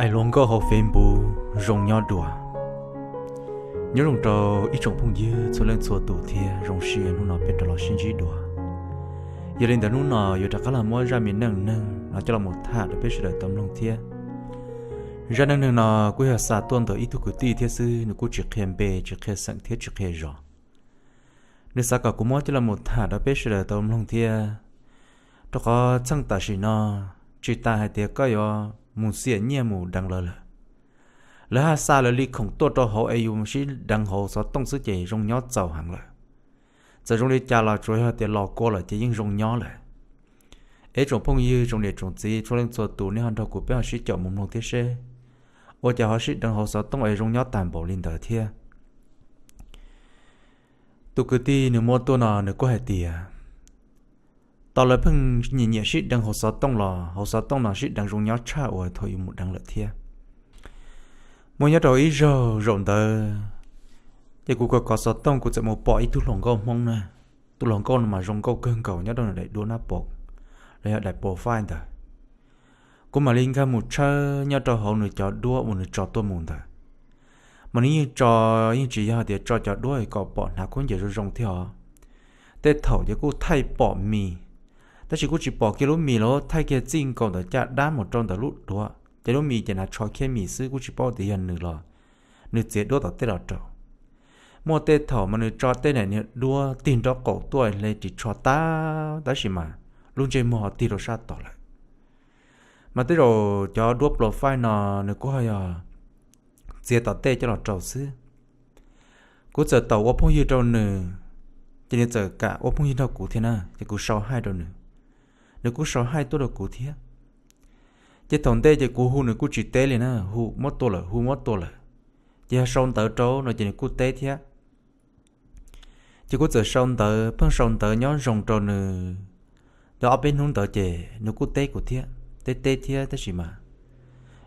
Hluas nkauj hauv Facebook zoo nyob dua. Nyob zoo rau ib tsoom phooj ywg txhua leej txhua tus thiab zoo siab hnub no peb rov los sib ntsib dua. Yog li ntawd hnub no yuav rov qab los muab zaj me neej neeg no coj los mus tham rau peb sawv daws tau mloog thiab. Zaj neej neeg no kuj yog xa tuaj ntawm ib tug kwv tij thiab xwb, nws kuj tsis qhia npe, tsis qhia xeem thiab tsis qhia zos. Nws xav kom kuv muab coj los mus tham rau peb sawv daws tau mloog thiab, rau qhov txheej tam sim no tsis tas hais tias koj yuav mus xiam nyiaj mus deev lawv lawm. Lawv haj xa lawv li khoom tuaj rau hauv es yus sib deev hauv xov tooj xwb ces zoo nyob txaus heev lawm. Txawm zoo li cas los tsuas yog tias los kua lawm ces yeej zoo nyob lawm. Es tsoom phooj ywg tsoom niam tsoom txiv txhua leej txhua tus nej ho nrog kuv peb ho sib caum mus mloog thiab seb ua cas ho sib deev hauv xov tooj es zoo nyob tag npaum li ntawd thiab. Tus kwv tij nws muab tuaj no nws kuj hais tias tau lawv pheej nyiam nyiam sib deev hauv xov tooj los hauv xov tooj no sib deev zoo nyob tshaj uas thaum yus mus deev lawm thiab. Muaj nyob rau ib zaug zaum ntawd, ces kuv kov kov xov tooj kuv txawm mus pom ib tug hluas nkauj Hmoob na. Tus hluas nkauj no mas zoo nkauj kawg nkaus nyob rau nws daim duab nab paus los yog daim profile ntawd. Kuv mam li nkag mus tshawb nyob rau hauv nws cov duab uas nws tso tuaj mus ntawd. Mas nws yeej tso, yeej tsis yog tias tso cov duab kom pom hnav khaub ncaws zoo zoo thiab os. Tej thaum ces kuj thaij pom mis, tab sis kuj tsis pom kiag lub mis los thaij kiag txij nkaus ntawm caj dab mus rau ntawm lub duav ces lub mis ces hnav tsho khiab mis xwb, kuj tsis paub tias yog nws los nws txiav duab tom tej los rau. Muaj tej thaum mas nws tso tej nam niag duab tig nraub qaum tuaj hle ris tsho tag tab sis mas lub ntsej muag ho tig rau sab tod lawm. Mas tej zaum cov duab profile no nws kuj ho yog txiav tom tej coj los rau xwb. Kuv txawm tau ua phooj ywg rau nws, ces nws txawm kam ua phooj ywg nrog kuv thiab na, ces kuv sau hais rau nws, nws kuj sau hais tuaj rau kuv thiab. Ces thaum ntej ces kuv hu nws kuj tsis teb li na, hu muab tua lawm hu muab tua lawm. Ces yog sau ntawv rau no ces nws kuj teb thiab. Ces kuv txawm sau ntawv, pheej sau ntawv nyob zoo rau nws, tau ob peb hnub ntawd ces nws kuj teb kuv thiab, teb teb thiab tab sis mas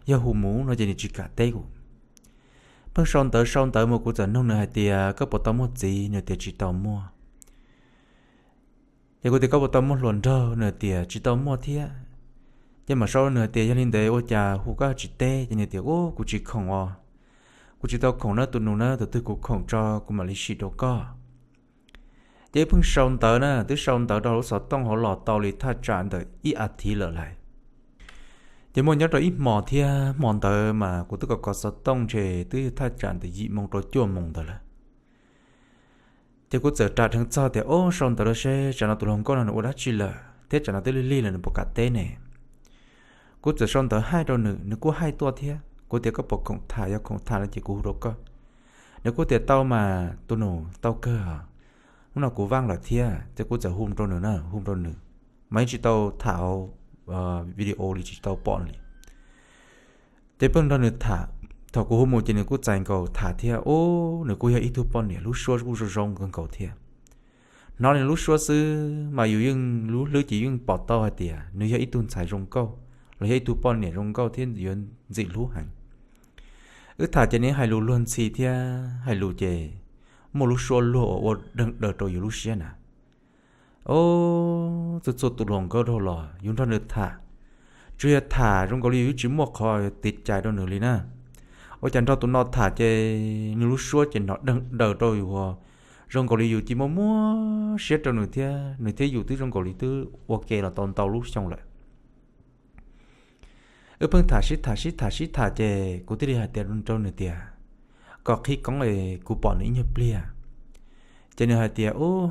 yog hu mus no ces nws tsis kam teb kuv. Pheej sau ntawv sau ntawv mus kuv txawm nug nws hais tias koj puas tau muaj txiv, nws tias tsis tau muaj. Ces kuv tias koj puas tau muaj hluas nraug, nws tias tsis tau muaj thiab. Ces mam sau nws hais tias yog li ntawd ua cas hu koj tsis teb, ces nws tias u kuv tsis khoom os, kuv tsis tau khoom na tus nus na, tus twg kuv khoom tso kuv mam li sim rau koj. Ces wb pheej sau ntawv na, twb sau ntawv rau lub xov tooj hauv los tau li thaj tsam ntawm ib as thiv lawm lais. Ces muaj nyob rau ib hmo thiab, hmo ntawd mas kuv twb kov kov xov tooj ntshe twb thaj tsam ntawm yim moo rau cuaj moo ntawd lawm. Ces kuv txawm ras dheev txog tias o, sau ntawv rau seb tsam no tus hluas nkauj no nws ua dab tsi lawm thiab tsam no twb lig lig lawm nws puas kam teb ne. Kuv txawm sau ntawv hais rau nws, nws kuj hais tuaj thiab. Kuv tias koj puas khoom tham, yog khoom tham no ces kuv hu rau koj. Nws kuj tias tau mas tus nus, tau kawg, hnub no kuv vaaj lawm thiab. Ces kuv txawm hu rau nws na, hu rau nws, mas yeej tsis tau tham video li, tsis tau pom li. Ces pheej nrog nws tham, thaum kuv hu mus ces nws kuj txais nkaus tham thiab. Ub, nws kuj yog ib tug poj niam lub suab kuj zoo zoo kawg nkaus thiab. Hnov nws lub suab xwb mas yus yeej lub hlwb ces yeej pom tau hais tias nws yog ib tug ntxhais zoo nkauj los yog ib tug poj niam zoo nkauj thiab yuav ntxim hlub heev. Wb tham ces nws hais lus luag ntxhi thiab, hais lus ces muaj lub suab luag uas ua deeg daws rau yus lub siab na. O, txhua txhua tus hluas nkauj dhau los yus nrog nws tham, tsuas yog tham zoo nkaus li yus tsis muaj qhov tiv cais rau nws li na. Ua cas nrog tus no tham ces nws lub suab ces hnov deeg daws rau yus, zoo nkaus li yus cia muaj muaj siab rau nws thiab, nws thiab yus twb zoo nkaus li twb ua ke los tau ntau lub xyoo lawm. Wb pheej tham sib tham sib tham sib tham ces kuv thiaj li hais tias rau nws tias kom qhib koob es kuv pom nws ib nyuag pliag. Ces nws hais tias u,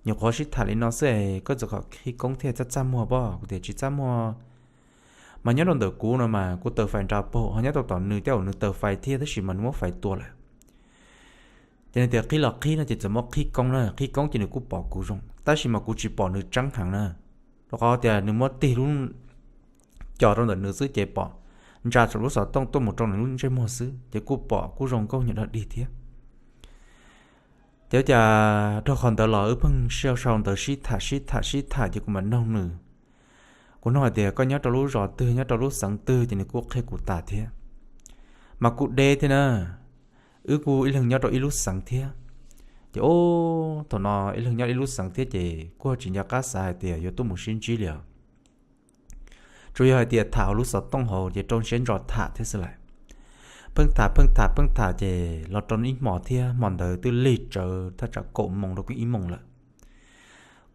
nyuam qhuav sib tham li no xwb es koj txawm kom qhib koob thiaj txaj txaj muag pob? Kuv tias tsis txaj muag, mas nyob rau ntawm kuv no mas kuv taws fais nra paug, ho nyob rau tom nws tej zaum nws taws fais thiab tab sis mas nws muab fais tua lawm. Ces nws tias qhib los qhib no ces txawm muab qhib koob na, qhib koob ces nws kuj pom kuv zoo tab sis mas kuv tsis pom nws tseeb heev na, rau qhov tias nws muab tig lub co rau ntawm nws xwb ces pom ntsa saum lub xov tooj tuaj mus rau nws lub ntsej muag xwb ces kuj pom kuj zoo nkauj nyob dog dig thiab. Ces ua cas dhau qhov ntawd los wb pheej sib sau ntawv sib tham sib tham sib tham ces kuv mam noog nws, kuv noog hais tias koj nyob rau lub zos twg, nyob rau lub xeev twg, ces nws kuj qhia kuv tas thiab. Mas kuj deb thiab na, wb kuj ib leeg nyob rau ib lub xeev thiab. Ces o, thaum no ib leeg nyob ib lub xeev thiab ces kuj tsis nco qab xav hais tias yuav tuaj mus sib ntsib li os. Tsuas yog hais tias tham hauv lub xov tooj hauv ces rau siab ntso tham thiab xwb lawm. Pheej tham pheej tham pheej tham ces los rau ib hmos thiab, hmo ntawd twb lig tsawv thaj tsam kaum moos rau kaum ib moos lawm.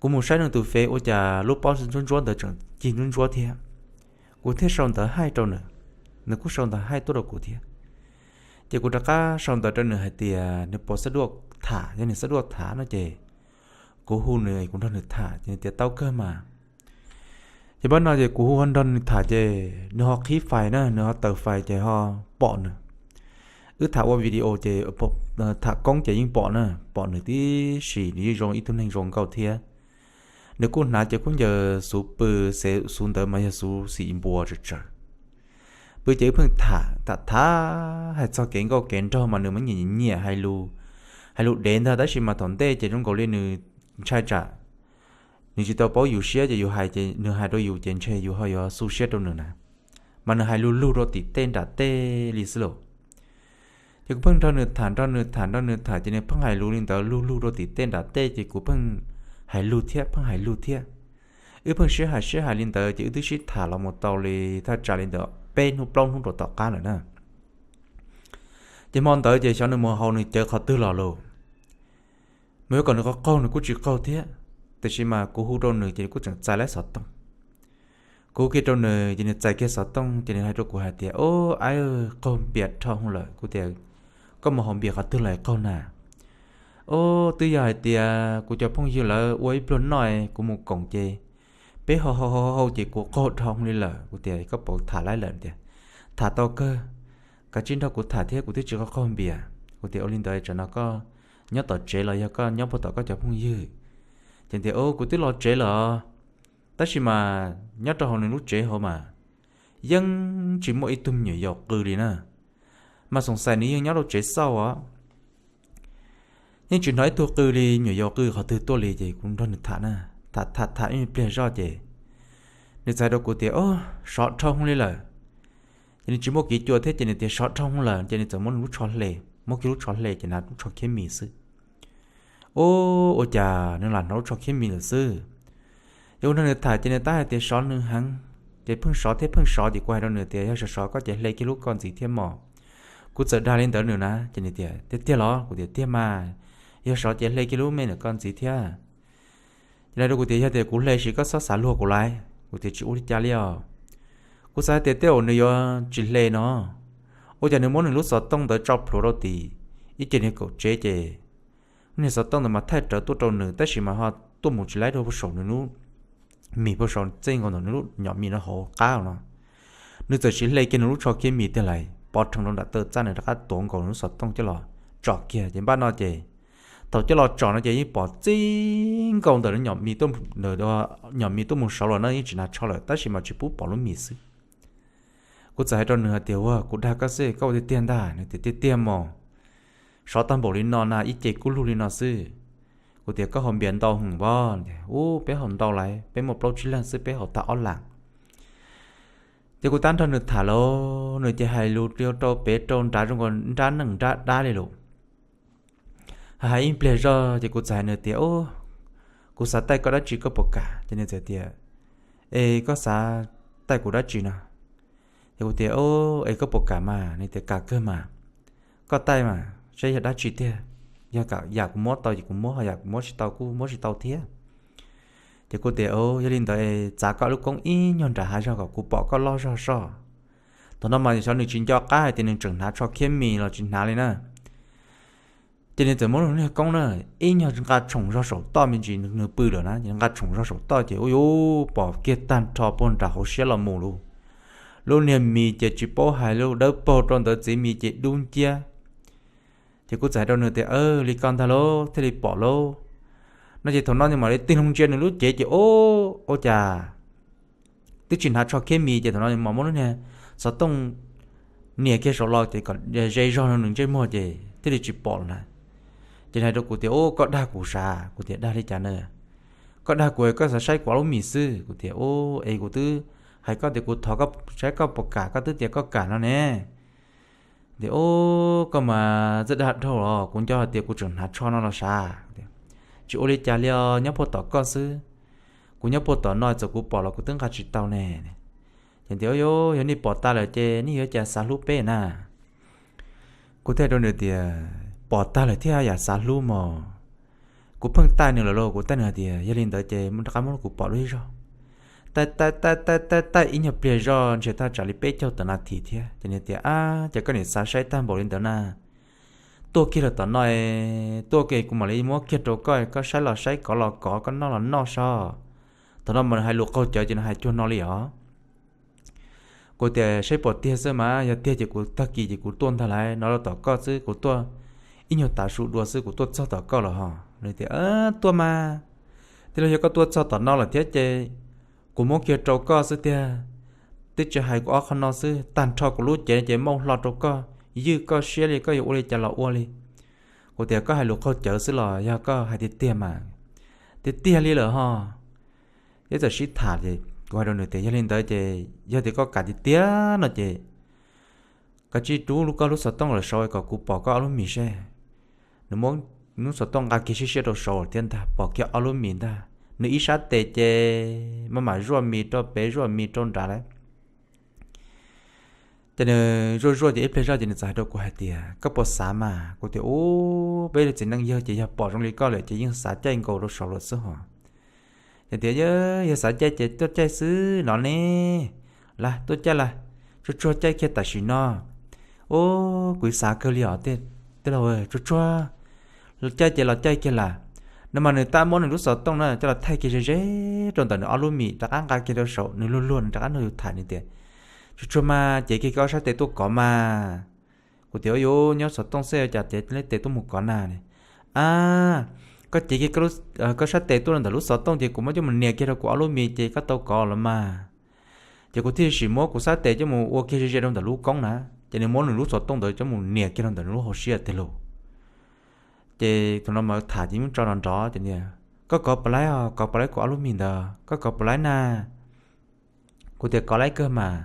Kuv mus saib nws tus Face ua cas lub pob ntsuab ntsuab ntawd tseem cig ntsuab ntsuab thiab. Kuv thiaj sau ntawv haij rau nws, nws kuj sau ntawv haij tuaj rau kuv thiab. Ces kuv rov qab sau ntawv rau nws hais tias nws puas xav duaj tham, yog nws xav duaj tham no ces kuv hu nws kuv nrog nws tham ces nws tias tau kawg mas. Ces pab no ces kuv hu ho nrog nws tham ces nws ho qhib fais na, nws ho taws fais ces ho pom nws. Wb tham ua video ces tham koob ces yeej pom na, pom nws tib si, nws yeej zoo ib tug neeg zoo nkauj thiab. Nws kuj hnav ces kuj ncaws xuv pw, xev xuv ntawd mas yog xuv xim npua tsawv tsawv. Pw ces wb pheej tham tham tham hais txog kev nkauj kev nraug mas nws muab nyiam nyiam hais lus, hais lus dev ntag, tab sis mas thaum ntej ces zoo nkaus li nws ntshai tsam nws tsis tau paub yus siab ces yus hais ces nws hais rau yus ces ntshe yus ho yuav xu siab rau nws na. Mas nws hais lug lug rau tim tej nram tej li xwb lauj. Ces kuv pheej nrog nws tham nrog nws tham nrog nws tham ces nws pheej hais lus li ntawd lug lug rau tim tej nram tej ces kuv pheej hais lug thiab pheej hais lug thiab. Wb pheej sib hais sib hais li ntawd ces wb twb sib tham los mus tau li thaj tsam li ntawd peb hnub plaub hnub rau tom qab lawm na. Ces hmo ntawd ces xyov nws mus haus nws cawv qhov twg los lauj, mas yuav kom nws qaug qaug nws kuj tsis qaug thiab, tiam sis mas kuv hu rau nws ces nws kuj tseem txais lawm xov tooj. Kuv hu kiag rau nws ces nws txais kiag xov tooj ces nws hais rau kuv hais tias, Ob, qaug npias dhau lawm. Kuv tias, Koj mus haus npias qhov twg los qaug na? Ob, twb yog hais tias kuv cov phooj ywg lawv ua ib pluag noj kuv mus koom ces peb haus haus haus ces kuv qaug dhau li lawm. Kuv tias, Koj puas tham laib lawm? Tias, Tham tau kawg, kav tsij nrog kuv tham thiab kuv thiaj tsis qaug qaug npias. Kuv tias, Ua li ntawd tsam no koj nyob tom tsev los yog koj nyob puag tom koj cov phooj ywg? Ces tias, Kuv twb los tsev lawm, tab sis mas nyob rau hauv nws lub tsev hauv mas yeej tsis muaj ib tug me nyuam yaus qw li na, mas xoom xais nws yeej nyob rau tsev xauj os. Yeej tsis hnov ib tug qw li, me nyuam yaus qw qhov twg tuaj li. Ces kuv nrog nws tham na, tham tham tham ib pliag zoj ces nws txawm hais rau kuv tias, Ob, sov dhau li lawm. Ces nws tsis muaj kev cua thiab ces nws tias, Sov dhau lawm. Ces nws txawm muab nws lub tsho hle, muab kiag lub tsho hle ces hnav lub tsho khiab mis xwb. Ub, ua cas nws lam hnov lub tsho khiab mis lawm xwb. Ces kuv nrog nws tham ces nws tab hais tias sov nws heev, ces pheej sov thiab pheej sov ces kuv hais rau nws tias, Yog sov sov koj ces hle kiag lub koj ntxiv thiab mog. Kuv txawm dag li ntawd nws na ces nws tias, Tiag tiag los? Kuv tias, Tiag mas, yog sov ces hle kiag lub me ntawm koj ntxiv thiab. Ces nws hais rau kuv tias, Yog tias kuv hle ces koj txhob xav luag kuv lauj. Kuv tias, Tsis ua li cas li os. Kuv xav hais tias tej zaum nws yuav tsis hle no, ua cas nws muab nws lub xov tooj ntawd tso plhuav rau tim ib ce niag kaum tsev ces niag xov tooj ntawd mas thaij rawv tuaj rau nws tab sis mas ho tuaj mus tsis laib rau puag saum nws lub mis, puag saum txij nkaus ntawm nws lub nyom mis no hauv qab no. Nws txawm hle kiag nws lub tsho khiab mis tiag lauj, pov rhees rau nram taw txaj, nws rov qab tuav nkaus nws lub xov tooj coj los tsom kiag ces npaj no ces thaum coj los tsom no ces yeej pom txij nkaus ntawm nyom mis tuaj mus saud los na, yeej tsis hnav tsho lawm tab sis mas tsis pub pom lub mis xwb. Kuv txawm hais rau nws hais tias, Ua, kuv dag koj xwb, koj ua tiag tiag ntag? Nws tias, Tiag tiag mog, sov tag npaum li no na, ib ce kub lug li no xwb. Kuv tias, Koj haus npias ntau heev pob? Ub, peb haus ntau lauj, peb muaj plaub tsib leeg xwb, peb haus tag ob lam. Ces kuv tab nrog nws tham lauj, nws ces hais lus rau pem rau nrad zoo nkaus nrab neej nrab dab li lawm. Hais ib pliag zog ces kuv txawm hais nws tias, Kuv xav taij koj dab tsi koj puas kam? Ces nws txawm tias, Es koj xav taij kuv dab tsi no? Ces kuv tias, Es koj puas kam mas? Nws tias, Kam kawg mas. Koj taij mas saib yog dab tsi tiag, yog yam kuv muab tau ces kuv muab, yam kuv muab tsis tau kuj muab tsis tau thiab. Ces kuv tias, Yog li ntawd txav koj lub koob ib nyuag nram hav zog kom kuv pom koj loj zog soj. Thaum no mas xyov nws tsis nco qab hais tias nws tseem hnav tsho khiab mis los tsis hnav li na. Ces nws txawm muab nws niag koob na, ib nyuag nqa tshoom zog saum toj me ntsis, nws pw lawm na, nqa tshoom zog saum toj ces ub yuv pom kiag tag nrho puag nram hauv siab los mus lauj. Lub niag mis ces tsis paub hais lub dawb paug rau ntawd, txiv mis ces dub nciab. Ces kuv txawm hais rau nws tias, Li ko ntag lauj, thiaj li pom lauj. No ces thaum no nws mam li tig hlo ntsia nws lub cev ces ub, ua cas twb tsis hnav tsho khiab mis ces thaum no nws mam muab lub niag xov tooj nias kiag saud los ces kom ze zog nws ntsej muag ces thiaj li tsis pom lawm na. Ces nws hais rau kuv tias, Ub, koj dag kuv sav? Kuv tias, Dag li cas na? Koj dag kuv es koj xav saib kuv ob lub mis xwb. Kuv tias, Ub, es kuv twb hais koj tias kuv thov koj saib koj puas kam, koj twb tias koj kam no ne. Tias, Ub, koj mas txawj dag dhau los, kuv nco hais tias kuv tseem hnav tsho no los sav? Tsis ua li cas li os, nyob puag tom koj xwb. Kuv nyob puag tom no txawm kuv pom los kuv twb nqa tsis tau ne. Nws tias, Yog nej pom tag lawm ces nej yuav cas xav hlub peb na? Kuv thiaj rau nws tias, Pom tag lawm thiaj yam xav hlub mog. Kuv pheej taij nws lawm los kuv taij nws hais tias, Yog li ntawd ces rov qab muab kuv pom dua ib zaug. Taij taij taij taij taij taij ib nyuag pliag zoj ntshe thaj tsam li peb caug tawm nas this thiab ces nws tias, Ab, ces koj niam xav saib tag npaum li ntawd na, tuaj kiag lawm tom no, tuaj kiag kuv mam li muab kiag rau koj, koj saib los saib, kov los kov, koj noj los noj soj. Thaum no mas nws hais lus qaug cawv ces nws hais cuag no li os. Kuv tias, Saib pom tiag xwb mas, yog tiag ces kuv tag kis ces kuv tuaj ntag lauj, no rau tom koj xwb, kuv tuaj ib nyuag tav su dua xwb kuv tuaj txog tom koj lawm hos. Nws tias, Tuaj mas, tij laug, yog koj tuaj txog tom no lawm thiab ces kuv muab kiag rau koj xwb tiag. Twb tsis hais kuv ob qho no xwb, tag nrho kuv lub cev ces muab hlo rau koj, ywj koj siab li, koj yuav ua li cas los ua li. Kuv tias, Koj hais lus qaug cawv xwb los yog koj hais tiag tiag mas? Tiag tiag li lawm hos. Ib txawm sib tham ces kuv hais rau nws tias, Yog li ntawd ces yog tias koj kam tiag tiag no ces koj cia li rub koj lub xov tooj los saud kom kuv pom koj ob lub mis seb. Nws muab lub xov tooj nqa kiag siab siab rau saud thiab ntag, pom kiag ob lub mis ntag. Nws ib sab tes ces maj mam zuaj mis rau pem zuaj mis rau nrad lawm. Ces nws zuaj zuaj ces ib pliag zoj ces nws txawm hais rau kuv hais tias, Koj puas xav mas? Kuv tias, Ub, peb li txiv neej yawg ces yog pom zoo li koj lawm ces yeej xav caij nkaus rau saud lawm xwb hos. Ces tias, Yog xav caij ces tuaj caij xwb no ne. Lawm, tuaj caij lawm, tsuag tsuag caij kiag tam sim no. Ub, kuv xav kawg li os, tij laug, tsuag tsuag caij ces los caij kiag lawm. No mas nws tab muab nws lub xov tooj na coj los thaij kiag ze ze rau ntawm nws ob lub mis rov qab nqa kiag rau saud, nws luag luag nws rov qab nug yus tham nws tias, Tsuag tsuag mas, cev kiag koj sab tes tuaj kov mas. Kuv tias, Ub, yuav nyob xov tooj xwb cas cev tes tuaj mus kov na? A, koj cev kiag koj sab tes tuaj rau ntawm lub xov tooj ces kuv muab coj mus nias kiag rau kuv ob lub mis ces koj tau kov los mas. Ces kuv thiaj sim muab kuv sab tes coj mus ua kiag ze ze rau ntawm lub koob na, ces nws muab nws lub xov tooj ntawd coj mus nias kiag rau ntawm nws lub hauv siab tiag lauj. Ces thaum no mas tham ces muab tso nrov nrov ces, Koj kov puas laib os, kov puas laib kuv ob lub mis ntawd, koj kov puas laib na? Kuv tias, Kov laib kawg mas.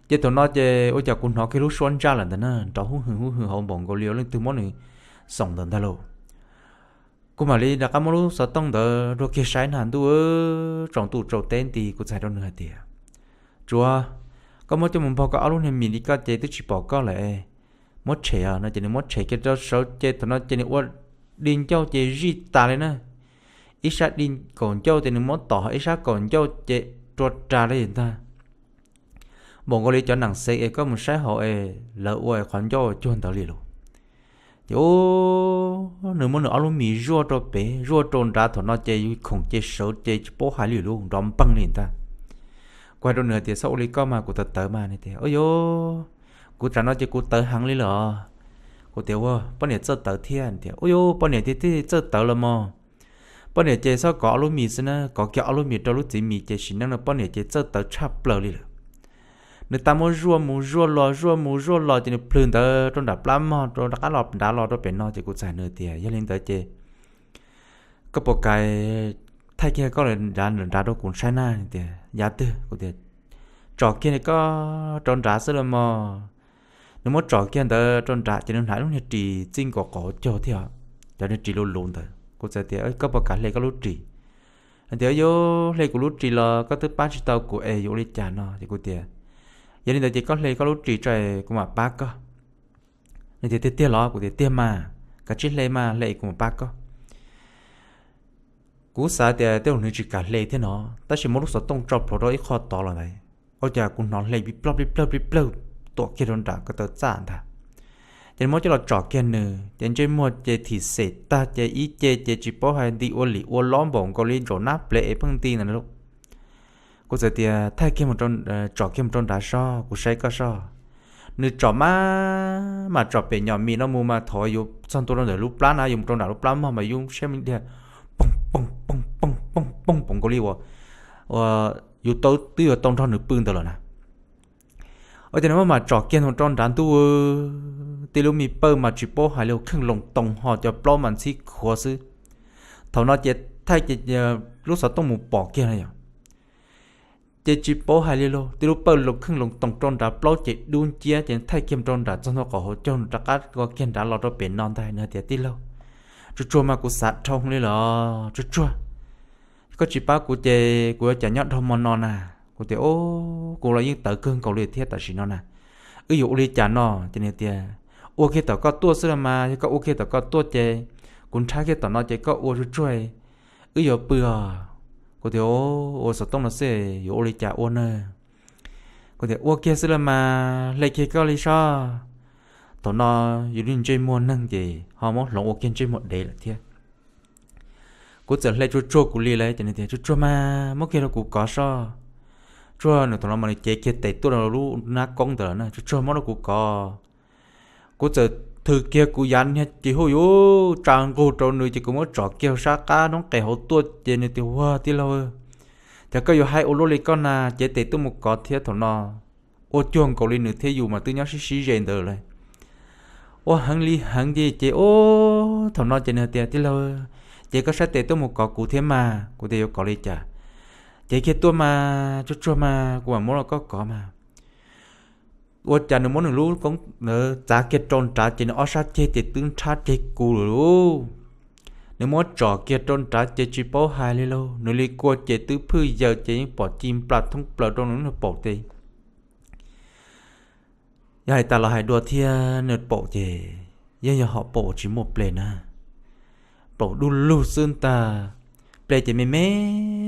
Ces thaum no ces ua cas kuv hnov kiag lub suab ntsaj lawm ntawd na, nrov hub hwm hub hwm hauv npaum nkaus li leej twg muab nws xoom ntawd ntag lauj. Kuv mam li rov qab muab lub xov tooj ntawd rua kiag saib na, ntuj, tsaus ntuj tsaus teb nti, kuv txawm hais rau nws hais tias, Tsuav, koj muab coj mus npog koj ob lub niag mis li koj ces twb tsis pom koj lawm, muab tshem os no. Ces nws muab tshem kiag rau saud ces thaum no ces nws ua di ncauj ces zij tas li na. Ib sab di kaum ncauj ces nws muab tom ib sab kaum ncauj ces rua ras li ntag. Npaum nkaus li cov neeg xev es koj mus saib hauv es lawv ua qhov ncauj cuag ntawd li lauj. Ces nws muab nws ob lub mis zuaj rau pem zuaj rau nrad, thaum no ces yus khoom ces sawv ces tsis paub hais li lauj, nrov npeeg li ntag. Kuv hais rau nws hais tias, Txhob ua li koj mas, kuv tawv tawv mas. Nws tias, Ub yuv, kuv tam no ces kuv tawv heev li lawm. Kuv tias, Ua poj niam txawj tawv thiab? Tias, Ub yuv, poj niam tiag tiag txawj tawv los mog. Poj niam ces txhob kov ob lub mis xwb na, kov kiag ob lub mis rau lub txiv mis ces sim neej no poj niam ces txawj tawv tshaj plaws li lawm. Nws tab muab zuaj mus zuaj los zuaj mus zuaj los ces nws plhws ntawd rau nram plab mog rau rov qab los nrad los rau pem no. Ces kuv txawm hais nws tias, Yog li ntawd ces koj puas kam thaij kiag koj lawm nrad rau kuv saib na? Tias, Yav twg? Kuv tias, Tsom kiag koj rau nrad xwb los mog. Nws muab tsom kiag ntawd rau nrad ces nws hnav lub niag ris txij nkaus qaum caug thiab, cov niag ris luv luv ntawd. Kuv txawm tias, Koj puas kam hle koj lub ris? Nws tias, Yuav hle kuv lub ris los koj twb pab tsis tau kuv es yuav ua li cas no? Ces kuv tias, Yog li ntawd ces koj hle koj lub ris tso kuv mam pab koj. Nws tias, Tiag tiag los? Kuv tias, Tiag mas, kav tsij hle mas, hle kuv mam pab koj. Kuv xav tias tej zaum nws tsis kam hle thiab no, tab sis muab lub xov tooj tso plhuav rau ib qho tod los ntawd, ua cas kuv hnov hle plig plawg plig plawg plig plawg tuam kiag rau nram ko taw txaj ntag. Ces muab coj los tsom kiag nws ces ntsej muag ces thim xem tag ces ib ce ces tsis paub hais nti ua lim ua lob npaum nkaus li ntsaum nab plev es pheej nti ntawd lauj. Kuv txawm tias, Thaij kiag, tsom kiag mus rau nrad soj, kuv saib koj soj. Nws tsom mas, mas tsom pem nyom mis no mus mas thaum yuav txog ntua rau ntawm lub plab na, yuav mus rau nram lub plab mog mas yus siab me dhia poog poog poog poog poog poog poog nkaus li uas, uas yus twb yuav tau nrog nws pw ntawd lawm na. Ua cas nws muab mas tsom kiag mus rau nrad ntuj, tib lub me pawg mas tsis paub hais li, kheej loo too ho cov plaub mas ntxhib khuav xwb. Thaum no ces thaij kiag lub xov tooj mus pom kiag no yom, ces tsis paub hais li lauj, tib lub pawg loo kheej loo too rau nrad, plaub ces dub nciab, ces thaij kiag mus rau nram txog ntua qaum hauv caug rov qab ua kiag nrad los rau pem no ntag. Nws hais tias, Tij laug, tsuag tsuag mas kuv xav dhau li lawm, tsuag tsuag, koj tsis pab kuv ces kuv yuav cas nyob dhau hmo no na? Kuv tias, Ub, kuv los yeej tawv kawg nkaus li thiab tam sim no na, wb yuav ua li cas no? Ces nws tias, Ua kiag tom koj tuaj xwb los mas, yog koj ua kiag tom koj tuaj ces kuv nrhab kiag tom no ces koj ua tsuag tsuag, wb yuav pw os. Kuv tias, Ua xov tooj no xwb yuav ua li cas ua na? Kuv tias, Ua kiag xwb los mas, hle kiag koj li soj. Thaum no yus li ntsej muag neeg ces ho muab hloov ua kiag ntsej muag dev lawm thiab. Kuv txawm hle tsuag tsuag kuv li lawm ces nws tias, Tsuag tsuag mas, muab kiag rau kuv kov soj. Tsuag, nws thaum no mas nws cev kiag tes tuaj rau lub nab koob ntawd lawm na, Tsuag tsuag, muab rau kuv kov. Kuv txawm thws kiag kuv yav niag ci huj yuv tsa nqug rau nws ces kuv muab tsom kiag sab qab noob qes hauv tuaj ces nws tias, Ua, tij laug, cas koj yuav haib ua luaj li koj na, cev tes tuaj mus kov thiab. Thaum no ua cuag nkaus li nws thiab yus mas twb nyob sib sib ze ntawd lawm. Ua heev li heev ces, ces ub, thaum no ces nws tias, Tij laug, ces koj saib tes tuaj mus kov kuv thiab mas. Kuv tias, Yuav kov li cas? Ces kiag tuaj mas, tsuag tsuag mas, kuv mam muab los koj kov mas. Ua cas nws muab nws lub koob ntawd txav kiag rau nrad ces nws ob sab ceg ces twb nrhab ceg kuv lawm lauj. Nws muab tsom kiag rau nrad ces tsis paub hais li lauj, nws li kua ces twb phwj yaws ces yeej pom ci nplas thoob plaws rau nws lub paum tes. Yog hais tas los hais dua thiab, nws paum ces yeej yog hom paum uas tsis muaj ple na, paum dub lug xwb ntag. Ple ces me me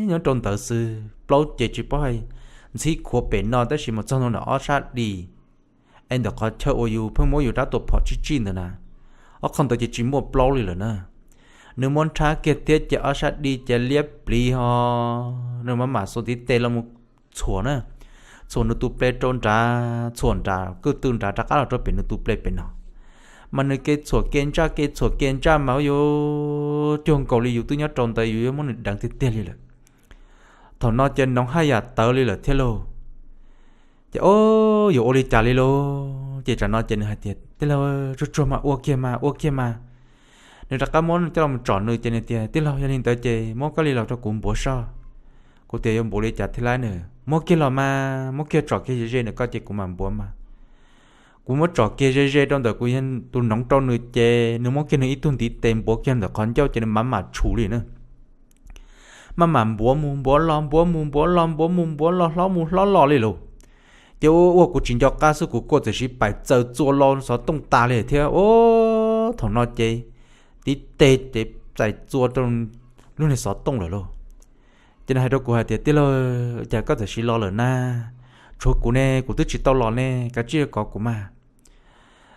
nyob rau ntawd xwb, plaub ces tsis paub hais, ntxhib khuav pem no tab sis mas txog ntua ntawm ob sab di, es ntawm qhov chaw uas yus pheej muab yus rab tua phom tsij tsij ntawd na, ob qho ntawd ces tsis muaj plaub li lawm na. Nws muab nrhab kiag thiab ces ob sab di ces liab pliv ho, nws mam mam xuas ntiv tes los mus txhuam na, txhuam nws tus ple rau nrad, txhuam nrad kwj tw nrad rov qab los rau pem nws tus ple pem no. Mas nws kev txhuam kev ntsaj kev txhuam kev ntsaj mas ua yuav cuag nkaus li yus twb nyob rau ntawd yus yuav muab nws deev tiag tiag li lawm. Thaum no ces noov haj yam tawv li lawm thiab lauj. Ces o, yuav ua li cas li lauj? Ces tsam no ces nws hais tias, Tij laug, tsuag tsuag mas, ua kiag mas, ua kiag mas. Nws rov qab muab coj los tsom nws ces nws tias, Tij laug, yog li ntawd ces muab koj li los rau kuv npuav soj. Kuv tias, Yuav npuav li cas thiab lawm? Nws, Muab kiag los mas, muab kiag tsom kiag ze ze ntawm koj ces kuv mam npuav mas. Kuv muab tsom kiag ze ze rau ntawm kuv tus noov rau nws ces nws muab kiag nws ib tug ntiv tes npuav kiag ntawm qhov ncauj ces nws mam mam tshum li na. Maj mam npuav mus npuav los, npuav mus npuav los, npuav mus npuav los, hlob mus hlob los li lauj. Ces ua ua kuv tsis nco qab xwb, kuv kuj txawm siv pais txaws txua lo xov tooj tas li thiab. O, thaum no ces tib teg ces txais txua rau lub niag xov tooj lawm lauj. Ces nws hais rau kuv hais tias, Tij laug, cas koj txawm siv lo lawm na? Tshuav kuv ne, kuv twb tsis tau los ne, kav tsij kov kuv mas.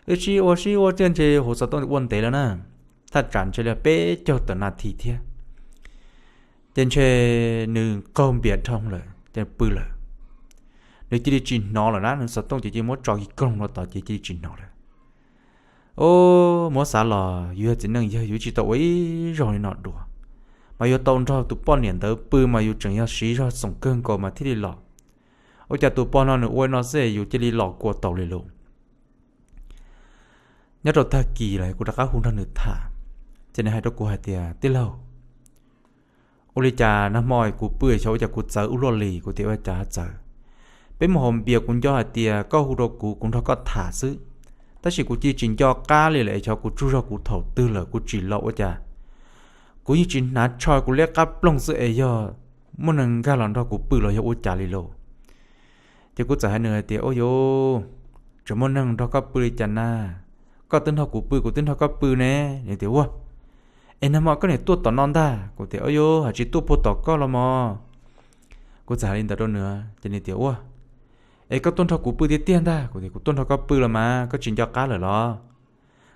Wb sib ua sib ua thiab ntshe hauv xov tooj ua ntev lawm na, thaj tsam ntshe li peb caug tawm nas this thiab. Ces ntshe nws qaug npias dhau lawm ces pw lawm. Nws cia li tsis hnov lawm na, nws xov tooj ces cia li muab tso ki koog los tod ces cia li tsis hnov lawm. O, muab xav los yus yog txiv neej yawg yus tsis tau ua ib zaug li no dua, mas yuav tau nrog tus poj niam ntawd pw mas yus tseem yog siv zog xoom kawg nkaus mas thiaj li los. Ua cas tus pog no nws ua no xwb yus cia li los kua taus li lauj. Nyob rau tag kis lawm kuv rov qab hu nrog nws tham, ces nws hais rau kuv hais tias, Tij laug, ua li cas nag hmo kuv pw xyov ua cas kuv txawv ua luaj li? Kuv tias, Ua cas txawv? Peb mus haus npias kuv nco hais tias koj hu rau kuv, kuv nrog koj tham xwb, tab sis kuv cia li tsis nco qab li lawm es xyov kuv tsaug zog kuv thaum twg lawm kuv tsis los ua cas kuv yeej tsis hnav tsho, kuv liab qab ploog xwb es yog muaj neeg nkag los nrog kuv pw los yog ua cas li lauj. Ces kuv txawm hais nws hais tias, Ua yus, tseem muaj neeg nrog koj pw li cas na? Koj twb nrog kuv pw, kuv twb nrog koj pw ne. Nws tias, Ua, es nag hmo koj niam tuaj tom no ntag? Kuv tias, Ua yus, hais tsis tuaj puag tom koj los mog. Kuv txawm hais li ntawd rau nws ces nws tias, Ua, es koj tuaj nrog kuv pw tiag tiag ntag? Kuv tias, Kuv tuaj nrog koj pw los mas, koj tsis nco qab lawm los?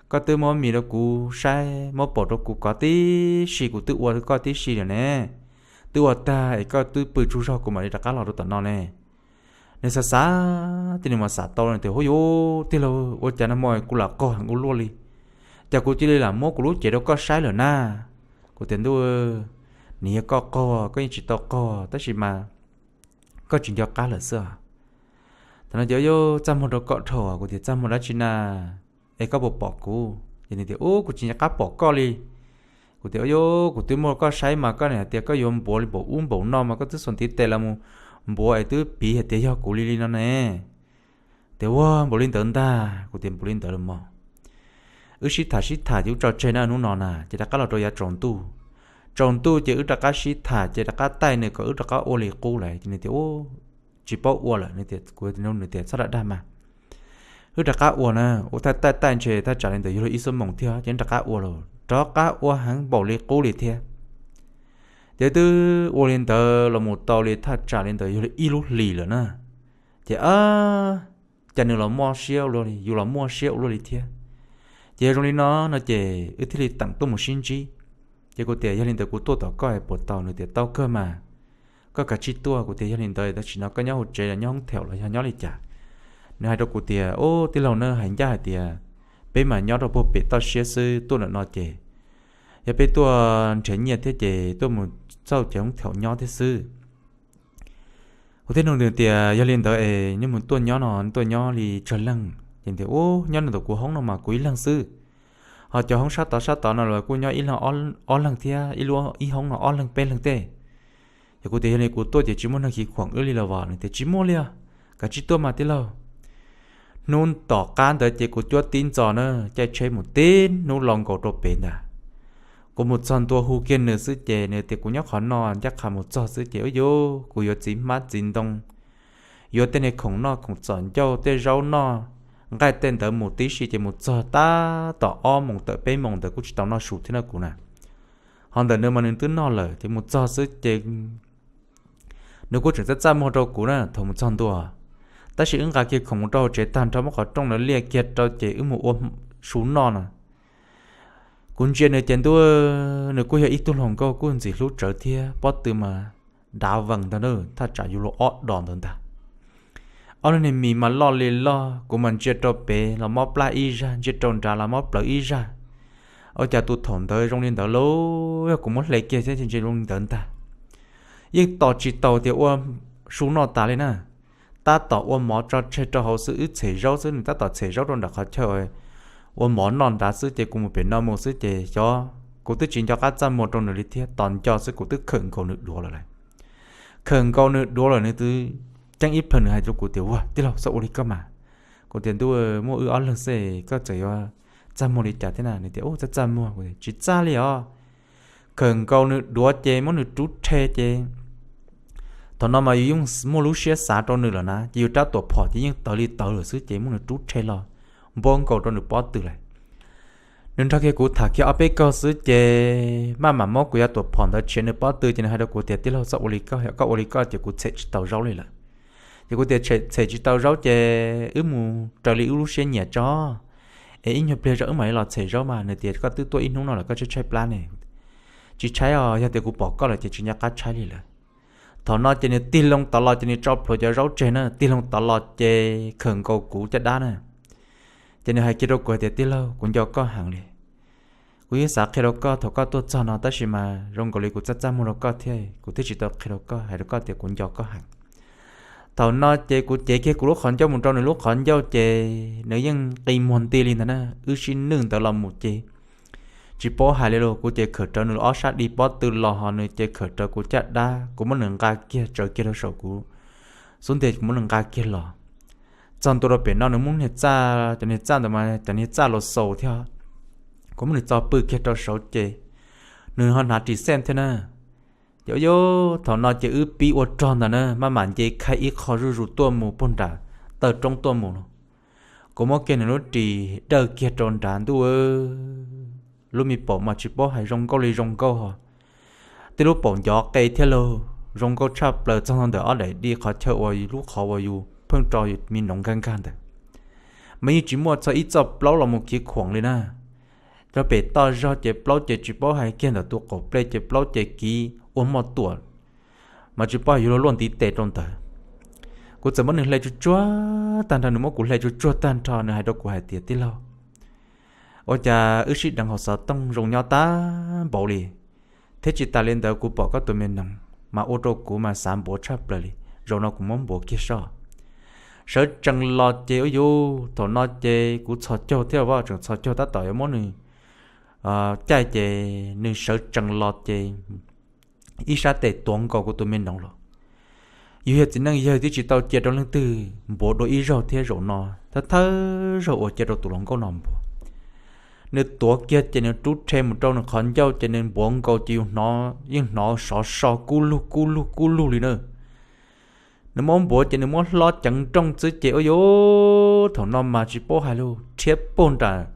Koj twb muab mis rau kuv saib, muab paum rau kuv kov tib si, kuv twb ua koj tib si lawm ne. Twb ua tag es koj twb pw tsaug zog kuv mam li rov qab los rau tom no ne. Nws xav xav, ces nws mam xav tau nws tias, Huab yus, tij laug, ua cas nag hmo kuv lam qaug heev ua luaj li? Cas kuv cia li lam muab kuv lub cev rau koj saib lawm na? Kuv tias, Ntuj, nws yog koj qaug, koj yeej tsis tau qaug, tab sis mas koj tsis nco qab lawm xwb. Thaum no ces, Yus, txaj muag rau koj dhau. Kuv tias, Txaj muag dab tsi na? Es koj puas pom kuv? Ces nws tias, Ub, kuv tsis nco qab pom koj li. Kuv tias, Yus, kuv twb muab koj saib mas koj niam hais tias koj yuav npuav li npaum ub npaum no mas koj twb xuas ntiv tes los mus npuav es twb piv hais tias yog kuv li li no ne. Tias, Ua, npaum li ntawd ntag? Kuv tias, Npaum li ntawd los mog. Wb sib tham sib tham ces wb tso tseg na hnub no na ces rov qab los rau yav tsaus ntuj. Tsaus ntuj ces wb rov qab sib tham ces rov qab taij nws kom wb rov qab ua li qub lawm ces nws tias, Ub, tsis paub ua lawm. Kuv nug nws tias txhob dag dag mas, wb rov qab ua na, ua thaj taij taij ntshe thaj tsam li ntawd yuav luag ib xuab moos thiab ces rov qab ua los rov qab ua heev npaum li qub li thiab. Ces twb ua li ntawd los mus tau li thaj tsam li ntawd yuav luag ib lub hlis lawm na, ces cas nws los muaj siab ua luaj li, yus los muaj siab ua luaj li thiab. Ces yog zoo li no no ces wb thiaj li teem tuaj mus sib ntsib. Ces kuv tias yog li ntawd kuv tuaj tom koj puas tau? Nws tias tau kawg mas, koj kav tsij tuaj. Kuv tias yog li ntawd tam sim no koj nyob hauv tsev los nyob hoob theem los yog nyob li cas? Nws hais rau kuv tias, ub, tij laug, neb hais ncaj hais tias peb mas nyob rau puag pem toj siab xwb, tuaj ntawm no ces yog peb tuaj nrhiav nyiaj thiab ces tuaj mus txauj cov hoob theem nyob thiab xwb. Kuv thiaj nug nws tias yog li ntawd es nej mus tuaj nyob no tuaj nyob li tsawg leej? Ces tias, ub, nyob no ntawm kuv hoob no mas kuv ib leeg xwb, ho cov hoob sab tod sab tod no los kuj nyob ib leeg ob leeg thiab, ib lub ib hoob no ob leeg peb leeg tej. Ces kuv tias yog li kuv tuaj ces tsis muaj neeg khiv khoom wb li los as? Nws tias tsis muaj li os, kav tsij tuaj mas tij laug. Hnub tom qab ntawd ces kuv cuab tib ntxov na, caij tsheb mus tib hnub los nkaus rau pem ntag. Kuv mus txog ntua hu kiag nws xwb ces nws tias kuv nyob qhov no, ncaj qha mus txog xwb ces ua yuav kuv yuav txiv hmab txiv ntoo, yuav tej niag khoom noj khoom txom ncauj tej zaub noj nqaij tej ntawd mus tib si ces mus txog tab tom ob moos tawm peb moos ntawd kuj tsis tau noj su thiab na kuv na. Ho ntawm nws mas nws twb noj lawm ces mus txog xwb ces nws kuj tseem txaj txaj muag rau kuv na thaum mus txog ntua. Tab sis wb nqa kiag khoom mus rau hauv tsev tag nrho muab qhov rooj no liaj kiag rau ces wb mus ua su noj no. Kuv ntsia nws ces ntuj, nws kuj yog ib tug hluas nkauj kuj ntxim hlub tsawv thiab pob tw mas dav vees ntag na, thaj tsam yuav luag ob dos ntawd ntag. Ob lub niag mis mas loj li loj, kuv mas ntsia rau pem los mob plab ib zaj, ntsia rau nrad los mob plawv ib zaj. Ua cas tus thaum ntawd zoo li ntawd lauj, yog kuv muab hle kiag thiab ntse zoo li ntawd ntag. Yeej tos tsis tau tias ua su noj tas li na, tab tom ua mov tso tseg rau hauv xwb, wb txhem zaub xwb, nws tab tom txhem zaub rau nram qhov chaw ua mov noj nrad xwb ces kuv mus pem no mus xwb ces xyov kuv twb tsis nco qab txaj muag rau nws li thiab, tos nco xwb kuv twb khawm nkaus nws duav lawm lauj. Khawm nkaus nws duav lawm nws twb ceeb ib plhaw nws hais rau kuv tias, ua tij laug, txhob ua li koj mas. Kuv tias ntuj, muaj wb ob leeg xwb koj txawm yuav txaj muag li cas thiab na? Nws tias ub, txaj txaj muag. Kuv tias tsis txaj li os. Khawm nkaus nws duav ces muab nws rub rhe ces thaum no mas yus yeej muaj lub siab xav rau nws lawm na, ces yus rab tuam phom ces yeej tawv li tawv lawm xwb ces muab nws rub rhe los npuab nkaus rau nws pob tw lawm. Nws nrog kiag kuv tham kiag ob peb kaug xwb ces maj mam muab kuv yav tuam phom ntawd tshiav nws pob tw ces nws hais rau kuv tias tij laug, txhob ua li koj, yog koj ua li koj ces kuv txhem tsis tau zaub li lawm. Ces kuv tias txhem tsis tau zaub ces wb mus raws li wb lub siab nyiam tso, es ib nyuag pliag zog wb mam li los txhem zaub mas. Nws tias koj twb tuaj ib hnub no lawm koj tshaib tshaib plab ne. Tsis tshaib os, yog tias kuv pom koj lawm ces tsis nco qab tshaib li lawm. Thaum no ces nws tig loo tod los ces nws tso plhuav cov zaub tseg na, tig loo tod los ces khawm nkaus kuv caj dab na. Ces nws hais kiag rau kuv hais tias tij laug, kuv nco koj heev li. Kuv yeej xav qhia rau koj thaum koj tuaj txog no tab sis mas zoo nkaus li kuv txaj txaj muag rau koj thiab kuv thiaj tsis tau qhia rau koj, hais rau koj tias kuv nco koj heev. Thaum no ces kuv cev kiag kuv lub qhov ncauj mus rau nws lub qhov ncauj ces nws yeej qi muag nti li ntag na, wb sib nwj ntawd los mus ces tsis paub hais li los kuv ces khawm rawv nws ob sab di pob tw los ho nws ces khawm rawv kuv caj dab, kuv muab nws nqa kiag tsawv kiag rau saum kuv xub ntiag, kuv muab nws nqa kiag los. Txog ntua rau pem no nws muab niag txaj, cov niag txaj ntawd mas cov niag txaj los xaus thiab, kuv muab nws txo pw kiag rau saud ces nws ho hnav ris xej thiab na. Ces ua yuav thaum no ces wb pib ua rog ntag na, maj mam nce khaij ib qho zuj zus tuaj mus puag nram taw roob tuaj mus no. Kuv muab kiag nws lub ris dawj kiag rau nrad ntuj, lub me paum mas tsis paub hais zoo nkauj li zoo nkauj ho, tej lub paum ncov qe thiab lauj, zoo nkauj tshaj plaws txog ntawm ob daim di qhov chaw uas lub qhov uas yus pheej tso me noov nkag nkag ntawd. Mas yeej tsis muaj txog ib txoj plaub los mus khiv khuam li na. Rau pem toj zog ces plaub ces tsis paub hais, kiag ntawm tus qaum plej ces plaub ces kiv ua moj tuam, mas tsis paub hais yuav luag luaj ntiv tes rau ntawd. Kuv txawm muab nws hle tsuag tsuag tag nrho, nws muab kuv hle tsuag tsuag tag nrho, nws hais rau kuv hais tias tij laug, ua cas wb sib deev hauv xov tooj zoo nyob tag npaum li, thiab tsis tas li ntawd kuv pom koj tus me noov mas ua rau kuv mas xav npuav tshaj plaws li, zaum no kuv muab npuav kiag soj. Sawv tsees los ces ua yuav thaum no ces kuv txhos caug thiab, tseem txhos caug tab tom yuav muab nws caij ces nws sawv tsees los ces ib sab tes tuav nkaus kuv tus me noov los. Yus yog txiv neej yawg twb tsis tau cia rau leej twg npuav dua ib zaug thiab, zaum no thawj thawj zaug uas cia rau tus hluas nkauj no npuav. Nws tuav kiag ces nws rub rhe mus rau nws qhov ncauj ces nws npuav nkaus ces yus hnov, yeej hnov sov so kub lug kub lug kub lug li na. Nws muab npuav ces nws muab hlob ceev nrooj xwb ces ua yuav thaum no mas tsis paub hais lus rhiab puag nram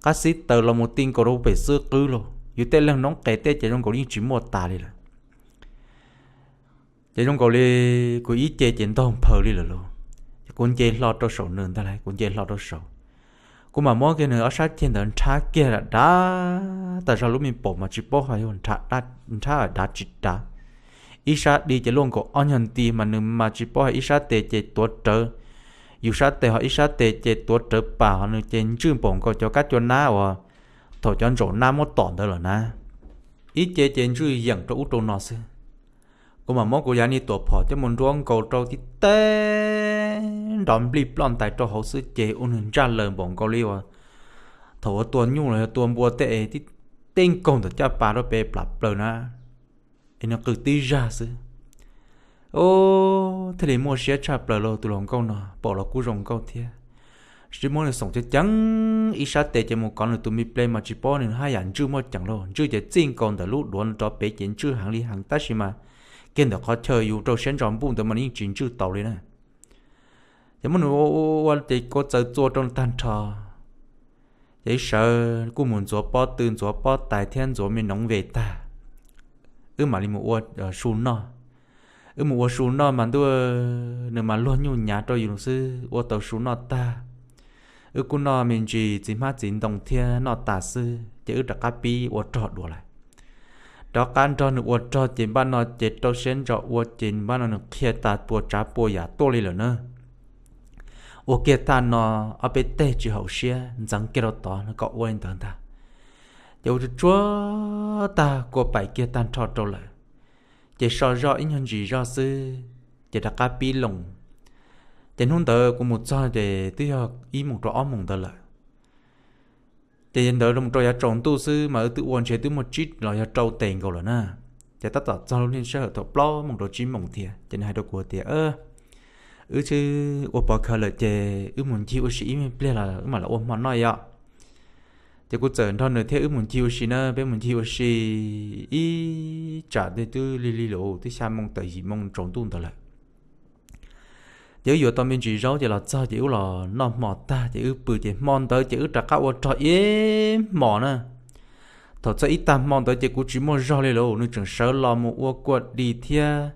qab xib taws los mus ti nkaus rau pem xwb qwb los yus tej leeg noob qes tej ces zoo nkaus li yeej tsis muaj tas li lawm. Ces zoo nkaus li kuv ib ce ces ntaug nphaws li lawm lauj. Ces kuv nce hlo rau saum nws ntag lauj, kuv nce hlo rau saum. Kuv mam muab kiag nws ob sab ceg ntawd nrhab kiag dav tas zog lub me paum mas tsis paub hais yog nrhab dav tsis dav. Ib sab di ces luaj nkaus ob nyuag nti mas nws mas tsis paub hais ib sab tes ces tuav rawv yus sab tes ho ib sab tes ces tuav rawv pas ho nws ces ntswj npaum nkaus cov kab cua nab uas thaum cov ntsaum nab muab tom ntawd lawm na. Ib ce ces ntswj yeem rau ub rau no xwb. Kuv mam muab kuv yav ni tuam phom coj mus nruab nkaus rau tib teb nrov nplij ploj ntais rau hauv xwb ces ua nws ntsaj laws npaum nkaus li uas thaum uas tua nyuj los yog tua npua tej es tib teb nkaug ntawm caj pas rau pem plam plaws na, es nws qw tib zaj xwb. Ub, thiaj li muaj siab tshaj plaws lauj, tus hluas nkauj no paum los kuj zoo nkauj thiab. Tsis muab nws xoom ceev ceev, ib sab tes ces mus kov nws tus me ple mas tsis paub nws haj yam ntswj muaj ceem lauj, ntswj ces txij nkaus ntawm lub duav rov pem ces ntswj heev li heev tab sis mas kiag ntawm qhov chaw yus rau siab ntso npuj ntawd mas nws yeej tsis ntswj tau li na. Ces muab nws ua ua ces kua txawv txua rau nws tag nrho. Ces wb sawv kuj mus ntxuav pob tw ntxuav pob tais thiab ntxuav me noov ve tag, wb mam li mus ua su noj. Wb mus ua su noj mas ntuj, nws mas luag nyuj nyav rau yus xwb, ua tau su noj tag. Wb kuj noj me ntsis txiv hmab txiv ntoo thiab noj tas xwb ces wb rov qab pib ua rog dua lawm. Rov qab nrog nws ua rog ces npaj no ces rau siab ntso ua ces npaj no nws qhia tas puas tsav puas yam tuaj li lawm na. Ua kiag tag no ob peb teg tsis haum siab ntxeev kiag rau tod no kom ua li ntawd ntag. Ces ua tsuag tsuag tag kua paim kiag tag nrho rau lawm, ces so zoj ib nyuag ntsis zoj xwb, ces rov qab pib loo. Ces hnub ntawd kuv mus txog ces twb yog ib moos rau ob moos ntawd lawm. Ces ntawd mus rau yav tsaus ntuj xwb mas wb twb ua ntshe twb muaj tsib los yog rau tes nkaus lawm na. Ces tab tom txog lub niag sij hawm thaum plaub moos rau tsib moos thiab ces nws hais rau kuv tias, wb twb ua pov khawv lawm ces wb mus ncig ua si ib me pliag los wb mam los ua hmo noj yom. Ces kuv txawm nrog nws thiab wb mus ncig ua si na, peb mus ncig ua si ib tsam twb lig lig lawm twb xya moos tawm yim moos tsaus ntuj ntawd lawm. Ces wb yuav tau me ntsis zaub ces los txog ces wb los noj hmo tag ces wb pw ces hmo ntawd ces wb rov qab ua rog ib hmos na. Thaum txog ib tag hmo ntawd ces kuv tsis muaj zog li lauj, nws tseem sawv los mus ua kua dis thiab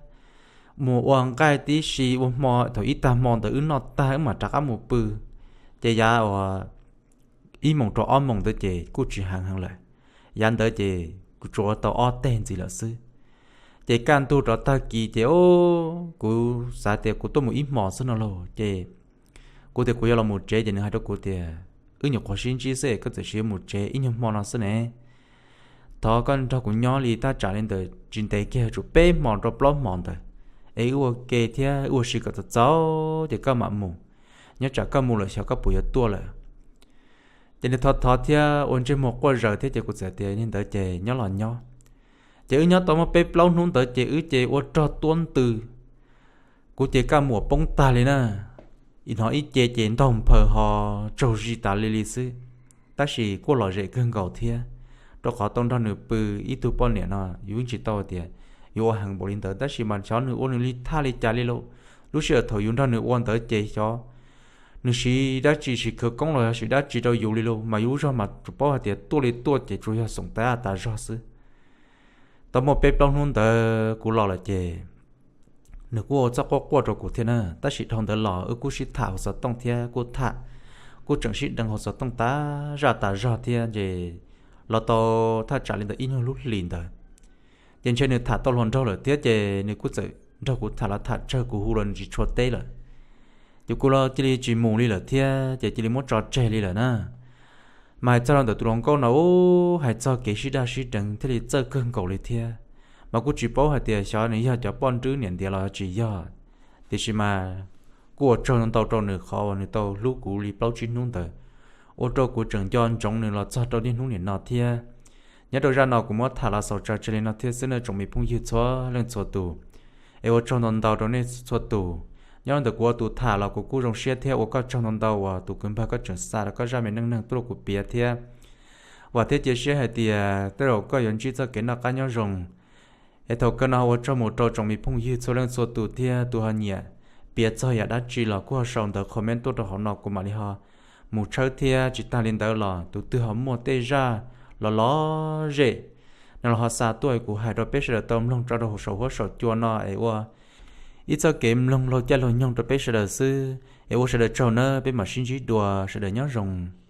mus ua nqaij tib si ua hmo. Thaum ib tag hmo ntawd wb noj tag wb mam rov qab mus pw. Ces yav uas ib moos rau ob moos ntawd ces kuj tsis heev heev lawm. Yav ntawd ces kuv tsuas ua tau ob teg ntxiv lawm xwb. Ces kaj ntug rov tag kis ces kuv xav tias kuv tuaj mus ib hmos xwb no lauj ces kuv tias kuv yuav los mus tsev ces nws hais rau kuv tias, wb nyuam qhuav sib ntsib xwb es koj txawm sis yuav mus tsev ib nyuag hmo no xwb ne. Thov koj nrog kuv nyob li thaj tsam li ntawd tsis ntev kiag, tshuav peb hmo rau plaub hmo ntawd, es wb ua ke thiab wb ua si kom txaus txaus ces koj mam mus. Nyob tsam koj mus lawm xyov koj puas yuav tuaj lawm. Ces nws thov thov thiab ua ntsej muag quaj zaws thiab ces kuv txawm tias li ntawd ces nyob los nyob. Ces wb nyob tau muaj peb plaub hnub ntawd ces wb ces ua rog tuab ntws. Kuv ces kaj muam poob tag li na, hnov ib ce ces ntaug nphaws ho tsaug zis tas li li xwb. Tab sis kuj lom zem kawg nkaus thiab, rau qhov tau nrog nws pw ib tug poj niam no yus yeej tsis tau tias yuav ua heev npaum li ntawd tab sis mas xyov nws ua nws li thaj li cas li lauj. Lub sij hawm thaum yus nrog nws ua ntawd ces xyov nws siv dab tsi, siv khawv koob los yog siv dab tsi rau yus li lauj, mas yus lub zog mas tsuas paub hais tias tuaj li tuaj ces tsuas yog xoom tas tas zog xwb. Tau muaj peb plaub hnub ntawd kuv los lawm ces nws kuj ua txoj quaj quaj rau kuv thiab na, tab sis dhau ntawd los wb kuj sib tham hauv xov tooj thiab kuj tham, kuj tseem sib deev hauv xov tooj tas zaj tas zog thiab ces los tau thaj tsam li ntawd ib nyuag lub hlis ntawd. Ces ntshe nws tham tau hluas nraug lawm thiab ces nws kuj txawm nrog kuv tham los tham tsawg kuv hu los nws tsis tshua teb lawm. Ces kuv los cia li tsis mus li lawm thiab ces cia li muab tso tseg li lawm na. Mas hais txog ntawm tus hluas nkauj no, hais txog kev sib daj sib deev thiaj li txawj kawg nkaus li thiab. Mas kuj tsis paub hais tias xyov nws yog cov poj nrwb niam ntiav los tsis yog, tiam sis mas kuj ua tsaug ntau rau nws qhov uas nws tau hlub kuv li plaub tsib hnub ntawd, ua rau kuv tseem nco ntsoov nws los txog rau niaj hnub nim no thiab. Nyob rau zaj no kuv muab tham los xaus tso tseg li no thiab xwb nawb tsoom me phooj ywg txhua leej txhua tus. Es ua tsaug ntau ntau rau nej txhua tus. Nyob ntawm kuv ua tus tham los kuv kuj zoo siab thiab ua koj tsaug ntau ntau uas tus kwv npawg koj tseem xa rau koj zaj me neej neeg tuaj rau kuv piav thiab. Vam thiab cia siab hais tias tej zaum koj yuav ntsib txoj kev noj qab nyob zoo. Es thaum kawg no ua tsaug mus rau tsoom me phooj ywg txhua leej txhua tus thiab tus ho nyiam piav txog yam dab tsi los kuj ho sau ntawv comment tuaj rau hauv no kuv mam li ho mus tshawb thiab. Tsis tag li ntawd los tus twg ho muaj tej zaj los lom zem no los ho xa tuaj es kuv hais rau peb sawv daws tau mloog tso rau hauv saum huab saum cua no es ua ib txoj kev mloog laug caij laug nyoog rau peb sawv daws xwb es ua sawv daws tsaug nawb, peb mam sib ntsib dua, sawv daws nyob zoo.